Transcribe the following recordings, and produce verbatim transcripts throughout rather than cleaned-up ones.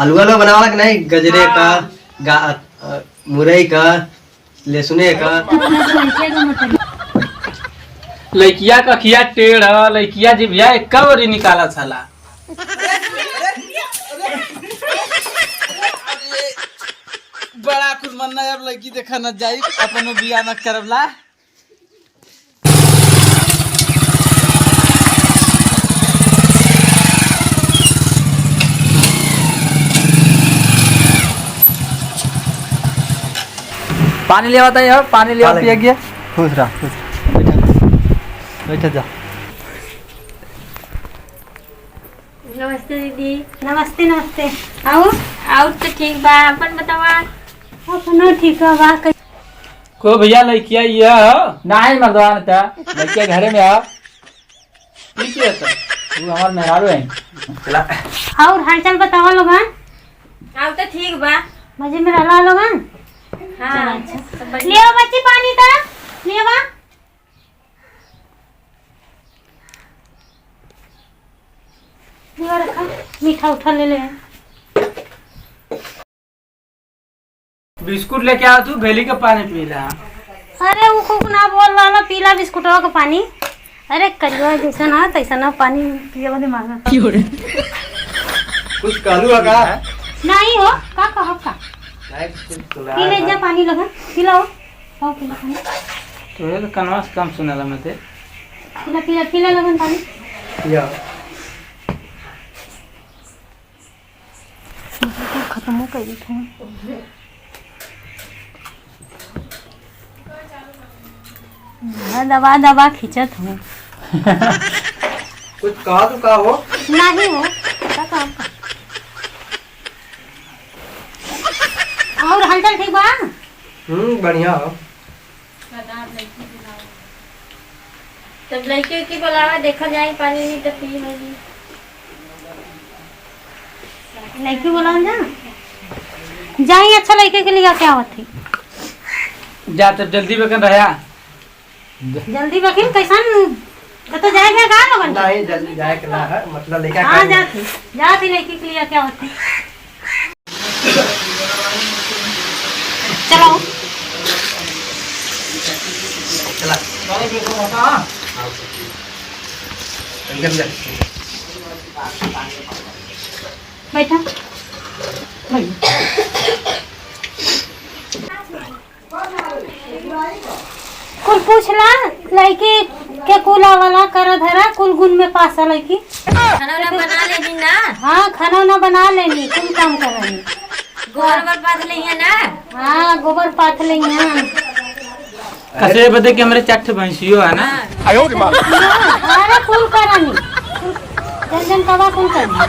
हलवा लो बनावला कि नहीं? गजरे का, हाँ। गा-, अ, मुरई का, लहसुने का। लइकिया का अखिया टेढ़ ह, लइकिया जिभिया एक्का ओरी निकालत हला। बड़ा कुल मन ना, अब लइकी देखा न जाई, अपनो बियाह न करबला। पानी ले आवता है, पानी ले आओ, पानी। पिए गया। खुश रह, खुश रह। बैठा, बैठा जा। नमस्ते दीदी। नमस्ते, नमस्ते। आऊ? आऊ तो ठीक बा, अपन बतावा। अपनो ठीक बा, कै- को भैया लइकिया ये हो? नाही मर्दवा न त, लइकिया घरे में हो। ई के है त? तू हमार मेहरारू है। चला। और हालचाल बतावा लोगन। आऊ तो ठीक बा। मजे में रहला लोगन? हाँ, अच्छा, अच्छा। सब बढ़िया। ले आओ बच्ची पानी त, ले आओ। ये रखा, मीठा उठा ले ले। बिस्कुट लेके आओ तू, भेली के पानी पी ला। अरे, उ कुछ ना बोल रहा, पीला बिस्कुटवा के पानी। अरे, करिया जैसा ना, तैसा ना, पानी पिए वाले मांगा। क्यों रे? कुछ कहलू है का? नहीं हो, का कहब का? नहीं, कुछ सुना पी ले था। जा पानी लगन, पी लो। पाओ पीला पानी। तो ये तो कनवा से कम सुनाला मते। पीला, पीला, पीला लगन पानी। या। खत्म हो गई थी। दबा दबा खींचत हूँ। कुछ कहा तो का हो? नहीं हो, का काम? और हालचाल ठीक बा? हम्म, बढ़िया हो। तब लइके उइके बोलावा, देखा जाए, पानी नहीं तो पी होगी। लइके बोलावा जा। जाई, अच्छा लइके के लिए क्या होती? जा, तब जल्दी बेकन रहा। जल्दी बकिन कैसन? कतो जाए के का लोगन के? नहीं, जल्दी जाए के ना है, मतलब लेके हाँ, का जात ही, जात ही लइकी के लिए क्या होती? चलो। चला। अंदर जा। बैठा। बैठ। कुल पूछला, लइकी के कुल आवला, कर धरा, कुल गुण में पास है लइकी। खाना वाना बना लेनी ना? हाँ, खाना वाना बना लेनी, कुल काम करनी। गोबर ओबर पाथ लेनी है ना? हाँ, गोबर पाथ लेनी है। कसे बदे कि हमरे चार ठे भैंसियो है ना? हाँ। अरे, कुल करनी। जन जन कबा कुल करनी।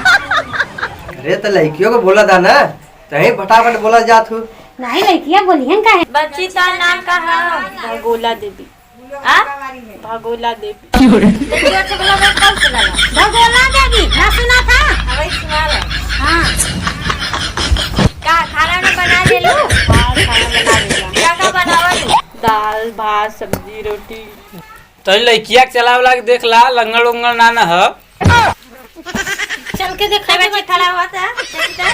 अरे, तो लइकियों को बोला था ना, तहीं फटाफट बोला जात हूँ। नहीं, लइकिया बोलिहन काहे? बच्ची, तोर नाम का है? भगोला देवी। आ? भगोला देवी। तो जोर से बोला, मैं कब सुनाला? भगोला देवी, ना सुना था? अबे सुनाला। हाँ। का खाना में बना ले लू? हाँ, खाना बना लेला। क्या का बनावा तू? दाल, भात, सब्जी, रोटी। तो लइकिया के चलावे लाग देख ला, लंगड़ उंगड़ ना न ह। चल के देखा दे बच्ची, बच्ची। खड़ा हुआ था, देखी था।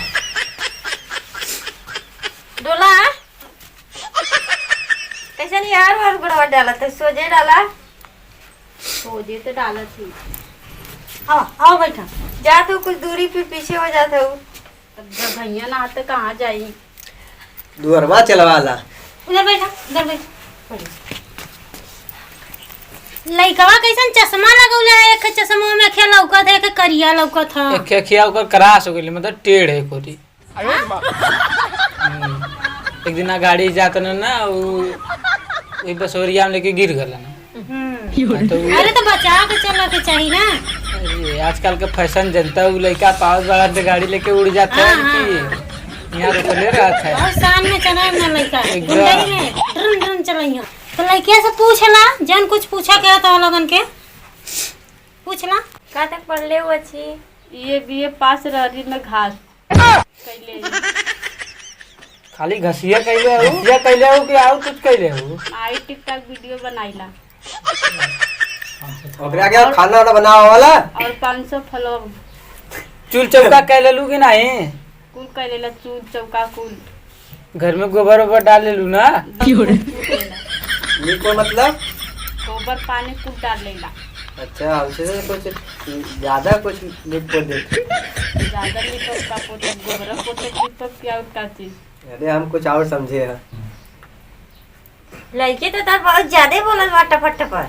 डोला। कैसे नहीं यार, और गोड़वा डाला था, सोजे डाला। सोजे तो डाला थी। आओ, आओ बैठा। जा तू कुछ दूरी पे पीछे हो जाता हूँ। अब जब भैया ना आते कहाँ जाई? दुअरवा चलवा ला। उधर बैठा, उधर बैठा। लइकवा कैसन चश्मा लगौले है, एक चश्मा में अखिया लौकत है, एक करिया लौकत है। एक अखिया ओकर क्रॉस हो गइल, मतलब टेढ़ है कोरी। हम्म। एक दिन आ गाड़ी जात न ना, उ, वही बसोरिया में लेके गिर गल ना। हम्म। हाँ, तो उ अरे तो बचा के चला के चाही ना। अरे, आजकल के फैशन जनता, उ लइका पावत बड़ा से गाड़ी लेके उड़ जात है हाँ, कि हाँ। यहाँ रुकले रहत है। और शान में चला ना लइका। एकदम। गुंडई में ड्रन ड्रन चलइया। तो लइकिया से पूछ ला, जन कुछ पूछा क्या था लोगन के? पूछ ला। का तक पढ़ले हो अच्छी? ये बीए पास रहरी में घास कैले। खाली घसिया कैले हो? घसिया कैले हो कि और कुछ कैले हो? आई TikTok वीडियो बनाइला। ओकरा के और खाना वाना बनावे वाला? और पाँच सौ follower। चूल चौका कैले लू कि नहीं? कुल कर लेला, चूल चौका कुल। घर में गोबर ओबर डाल लेलू ना? लीप मतलब? गोबर पानी कुल डाल लेला। अच्छा, हमसे तो कुछ ज्यादा कुछ लीप पोत देते। ज्यादा लीप का पोतब, गोबर पोतब, लीप का और का चीज? अरे, हम कुछ और समझे हैं। लड़की तो तोर बहुत ज्यादा बोलत बा टपर टपर।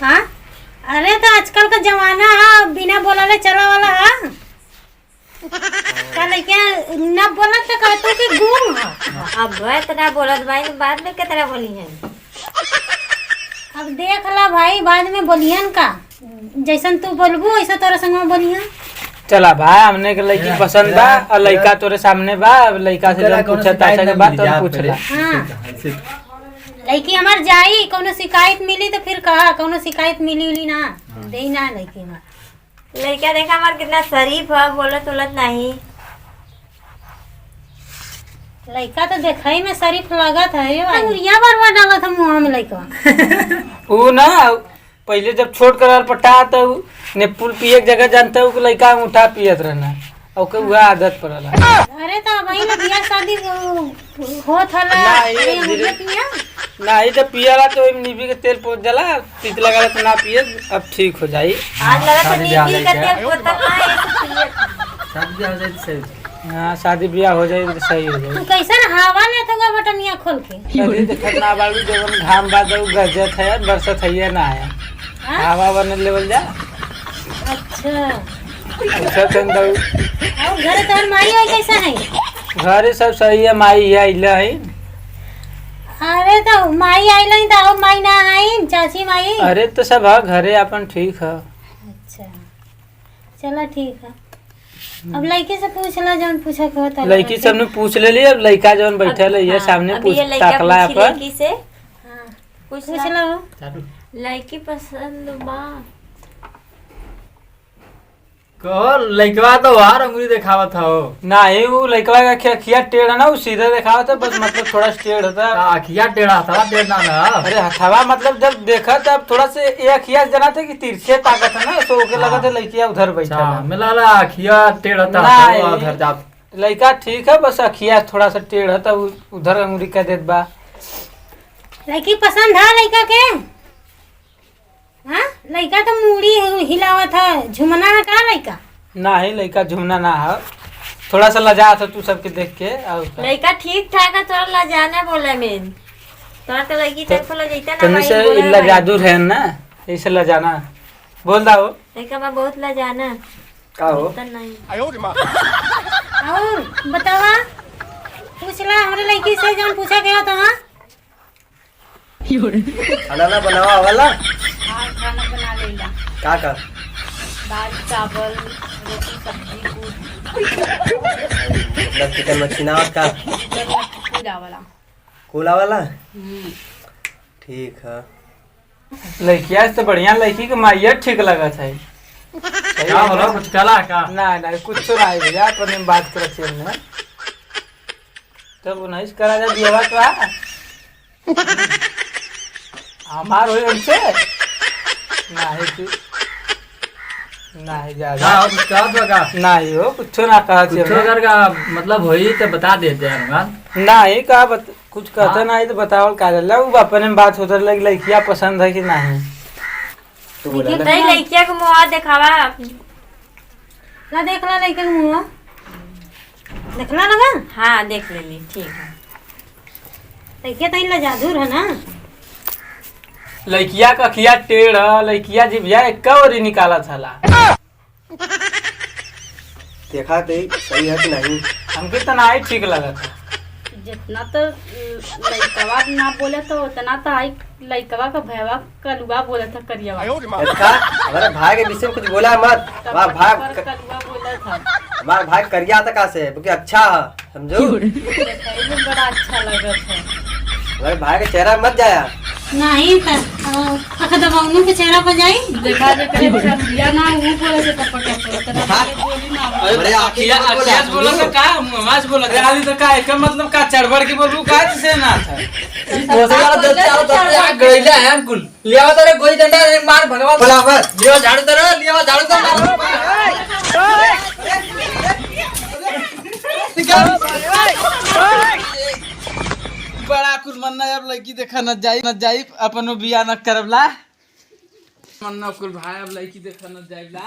हाँ? अरे, तो आजकल का जमाना है, बिना बोलले चला वाला है। का लइका ना बोलत त कहतू कि गुम ह। अब इतना बोलत बाइन, बाद में कितना बोली है? अब देख ला भाई, बाद में बोलिहन का, जैसन तू बोलबू वैसा तोरा संग में बोलिहन। चला भाई, हमने के लइकी पसंद बा और लइका तोरे सामने बा। अब लइका से जौन पूछे ताछे के बा, तौन पूछ ला। हाँ। लइकी हमार जाई, कौनो शिकायत मिली तो फिर कहा, कौनो शिकायत मिली उली ना, देई ना लइकी हमार। लइका देखा हमार कितना शरीफ ह, बोलत उलत नाही। लइका तो देखई में शरीफ लागत है, यो अंगुरिया बार बार डालत है मुँह में लइका। ऊ ना, पहिले जब छोट करार पट्टा त ऊ नेपुल पिए के जगह जानता हूँ कि लइका अंगूठा पियत रहना, ओके उहे आदत पड़ला। अरे तो भाई ना बियाह शादी होत हला, ना, ये अरे धीरे अंगूठा पिया। नाही तो पियला तो ओइमे नींबी के तेल पोत जाला, तीत लगाला तो ना पिए, अब ठीक हो जाई। आज लगा तो शादी ब्याह नींबी का तेल पोतल ना है, ऐसे पिए। शादी ब्याह हो जाए तो सही हो जाए। हाँ, शादी ब्याह हो जाए तो सही हो जाए। तू कैसन हवा लेत हुआ बटनिया खोल के? अरे देखत ना बाबू, जवन घाम बा तो गरजत है, बरसत है या ना है। हाँ? हवा बने लेवल जा। अच्छा। अच्छा चंदऊ। और घर तोर माई है कैसा है? घरे सब सही है, माई है, अइला है। अरे तो माई आइल है तो और माई ना आई, चाची माई? अरे तो सब है घरे अपन ठीक है। अच्छा, चला ठीक है। अब लड़की से पूछ ला जौन पूछे के होता है। लड़की से हमने पूछ ले ली, अब लड़का जौन बैठल है ये हाँ, सामने अब पूछ ये लड़का ताकला पूछी अपन। लड़की से। हाँ, पूछ पूछ ला। लो। लड़की पसंद बा। कहो, लइकवा तो बाहर अंगुरी देखावत हो। नाही, ऊ लइकवा का अखिया, अखिया टेढ़ है ना, ऊ सीधा देखावत है, बस मतलब थोड़ा सा टेढ़ होता है। का अखिया टेढ़ा, हथवा टेढ़ ना ना। अरे हथवा मतलब जब देखा तब थोड़ा से ये अखिया जना थे कि तिरछे ताकत है ना, तो ओके हाँ। लगा थे लइकिया उधर बैठा अच्छा, है। मिला ला अखिया टेढ़ होता नाही। उधर जात। लइका ठीक है, बस अखिया थोड़ा सा टेढ़ है, तब उ-, उधर अंगुरी कर देत बा। लइकी पसंद है लइका के? हाँ, लइका तो मूड़ी हिलावत है, झुमना है का लइका? नाही, लइका झुमना ना है, थोड़ा सा लजात है तू सबके देख के। और का? लइका ठीक ठाक है, थोड़ा लजाना बोले में, तोरा तो लइकी तो टाइप को लजैता ना तनी भाई, से बोले इल्ला भाई। जादू है ना, ऐसे लजाना। बोल दा हो। लइका बा बहुत लजाना। का हो? पता नहीं। और बतावा, पूछ ला हमरे लइकी से जौन पूछा गया था, हाँ? खाना ना बनावा वाला? हाँ, खाना बना लेला। का का? दाल, चावल, रोटी, सब्जी, कुल। मतलब चिकन मच्छी ना आवत का? चिकन मच्छी कुल आवाला। कुल आवाला? हम्म। ठीक है। लइकिया से तो बढ़िया लइकी के माइया ठीक लगत है। सही का है होला? ना? कुछ कहला का? ना, ना, कुछ ना है भैया, अपने बात करत छियन ना। तब उन्नीस करा जा बियाह तो आ। हमार होई उनसे? नाही कि-, नाही जा, का जा। हो, कुछ कहत बा का? नाही हो, कुछो ना कहत कुछो है। अगर का मतलब होई तो बता देते हैं यार। नाही का बत-, कुछ कहते हाँ। नाही तो बतावल का जाला। उ अपने में बात होत रहे कि लइकिया पसंद है कि नाही। तू बोला ना। तई लइकिया के मुँह देखावा। ला देख ला लइका के मुँह। देखला ना बा? हाँ, देख लेली, ठीक है। लइकिया तई ला जादू है ना। लइकिया का अखिया टेढ़ है, लइकिया जिभिया एक ओरी निकालत हला। देखा तो सही है कि नहीं? हमके तो नाही ठीक लगत है। जितना तो लइकवा ना बोले तो उतना तो आई लइकवा का भैवा कलुआ बोले था करियावा। अच्छा, हमारे भाई के विषय में कुछ बोला मत। हमारे भाई पर क-, कलुआ बोले था। हमारे भाई करिया था का से, क्योंकि अच्छा है, समझो? देखा, ये भी बड़ा अच्छा लगत है। हमारे भाई के चेहरा मत जाया। नहीं तो, अ, अख दबावनों के चेहरा पर जाई। देखा, देखा, देखा, दिया ना, वो बोले से टपक टपक, तो हाँ। बोली ना। अरे, अरे, अखिया, अखिया बोला। अखिया बोला तो का, आवाज बोला, गाली तो का, एकर मतलब का, चढ़बड़ के बोलबू का, जैसे ना था। ई दोसर वाला दस चार दस आ गइला है कुल। लियावा तारे गोली डंडा, अरे मार भगवान। फटाफट। लियावा झाड़ू तारे, लियावा झाड़ू तारे, मार। बड़ा कुल मन्ना, अब लड़की देखा न जाई, न जाई, अपनो बियाह न करबला। मन्ना कुल भाई, अब लड़की देखा न जाइबला।